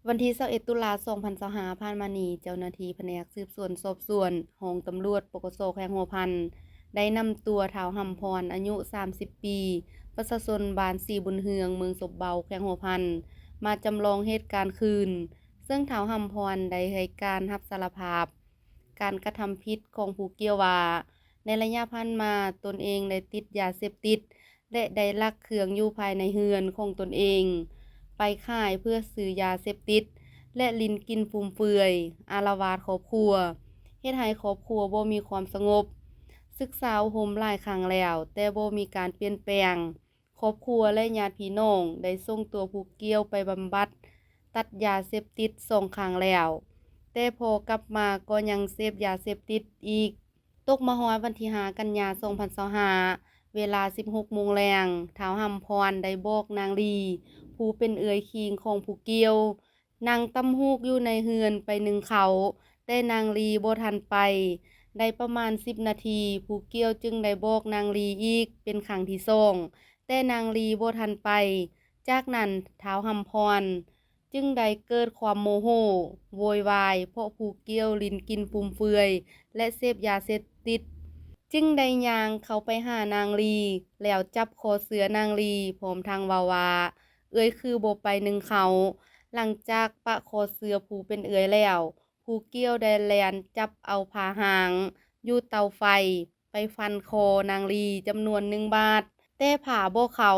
ວັນທີຊາວເອັດ ຕຸລາ ສອງພັນຊາວຫ້າ ຜ່ານມານີ້, ເຈົ້າໜ້າທີ່ພະແນກສືບສວນສອບສວນ ຫ້ອງຕຳຫຼວດ ປກສ ແຂວງຫົວພັນ ໄດ້ນຳຕົວທ້າວ ຫຳພອນ ອາຍຸ ສາມສິບປີ ປະຊາຊົນບ້ານສີບຸນເຮືອງ ເມືອງສົບເບົາ ແຂວງຫົວພັນ ມາຈຳລອງເຫດການຄືນ, ເຊິ່ງທ້າວ ຫຳພອນ ໄດ້ໃຫ້ການຮັບສາລະພາບການກະທຳຜິດຂອງຜູ້ກ່ຽວວ່າ ໃນໄລຍະຜ່ານມາ ຕົນເອງໄດ້ຕິດຢາເສບຕິດ ແລະ ໄດ້ລັກເຄື່ອງຢູ່ພາຍໃນເຮືອນຂອງຕົນເອງໄປຂາຍເພື່ອຊື້ຢາເສບຕິດ ແລະ ຫຼິ້ນກິນຟຸມເຟືອຍ, ອາລະວາດຄອບຄົວ, ເຮັດໃຫ້ຄອບຄົວບໍ່ມີຄວາມສະຫງົບ, ສຶກສາອົບຮົມຫຼາຍຄັ້ງແລ້ວ ແຕ່ບໍ່ມີການປ່ຽນແປງ. ຄອບຄົວ ແລະ ຍາດພີ່ນ້ອງໄດ້ສົ່ງຕົວຜູ້ກ່ຽວໄປບຳບັດຕັດຢາເສບຕິດສອງຄັ້ງແລ້ວ, ແຕ່ພໍກັບມາກໍຍັງເສບຢາເສບຕິດອີກ. ຕົກມາຮອດວັນທີຫ້າ ກັນຍາ ສອງພັນຊາວຫ້າ ເວລາ ສິບຫົກໂມງແລງ, ທ້າວ ຫຳພອນ ໄດ້ບອກນາງລີ ຜູ້ເປັນເອື້ອຍຄີງຂອງຜູ້ກ່ຽວ ນັ່ງຕຳຫູກຢູ່ໃນເຮືອນໄປໜຶ້ງເຂົ້າ, ແຕ່ນາງລີບໍ່ທັນໄປ. ໄດ້ປະມານ ສິບນາທີ, ຜູ້ກ່ຽວຈຶ່ງໄດ້ບອກນາງລີອີກເປັນຄັ້ງທີສອງ, ແຕ່ນາງລີບໍ່ທັນໄປ. ຈາກນັ້ນ, ທ້າວ ຫຳພອນ ຈຶ່ງໄດ້ເກີດຄວາມໂມໂຫ, ໂວຍວາຍ ເພາະຜູ້ກ່ຽວຫຼິ້ນກິນຟຸມເຟືອຍ ແລະ ເສບຢາເສບຕິດ, ຈຶ່ງໄດ້ຍ່າງເຂົ້າໄປຫານາງລີ ແລ້ວຈັບຄໍເສື້ອນາງລີ ພ້ອມທັງເວົ້າວ່າ, ເອື້ອຍຄືບໍ່ໄປໜຶ້ງເຂົ້າ. ຫຼັງຈາກປະຄໍເສື້ອຜູ້ເປັນເອື້ອຍແລ້ວ, ຜູ້ກ່ຽວໄດ້ແລ່ນຈັບເອົາຜ້າຫາງຢູ່ເຕົາໄຟ ໄປຟັນຄໍນາງລີຈຳນວນໜຶ່ງບາດ, ແຕ່ຜ້າບໍ່ເຂົ້າ,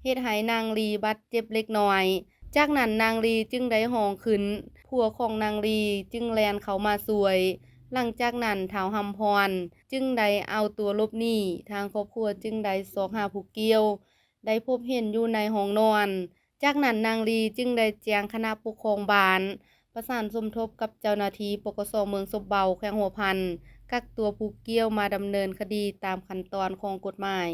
ເຮັດໃຫ້ນາງລີບາດເຈັບເລັກນ້ອຍ. ຈາກນັ້ນນາງລີຈຶ່ງໄດ້ຮ້ອງຂຶ້ນ, ຜົວຂອງນາງລີຈຶ່ງແລ່ນເຂົ້າມາຊ່ວຍ. ຫຼັງຈາກນັ້ນທ້າວ ຫຳພອນ ຈຶ່ງໄດ້ເອົາຕົວຫຼົບໜີ, ທາງຄອບຄົວຈຶ່ງໄດ້ຊອກຫາຜູ້ກ່ຽວ ໄດ້ພົບເຫັນຢູ່ໃນຫ້ອງນອນ. ຈາກນັ້ນນາງລີຈຶ່ງໄດ້ແຈ້ງຄະນະປົກຄອງບ້ານ ປະສານສົມທົບກັບເຈົ້າໜ້າທີ່ ປກສ ເມືອງສົບເບົາ ແຂວງຫົວພັນ ກັກຕົວຜູ້ກ່ຽວມາດຳເນີນຄະດີຕາມຂັ້ນຕອນຂອງກົດໝາຍ.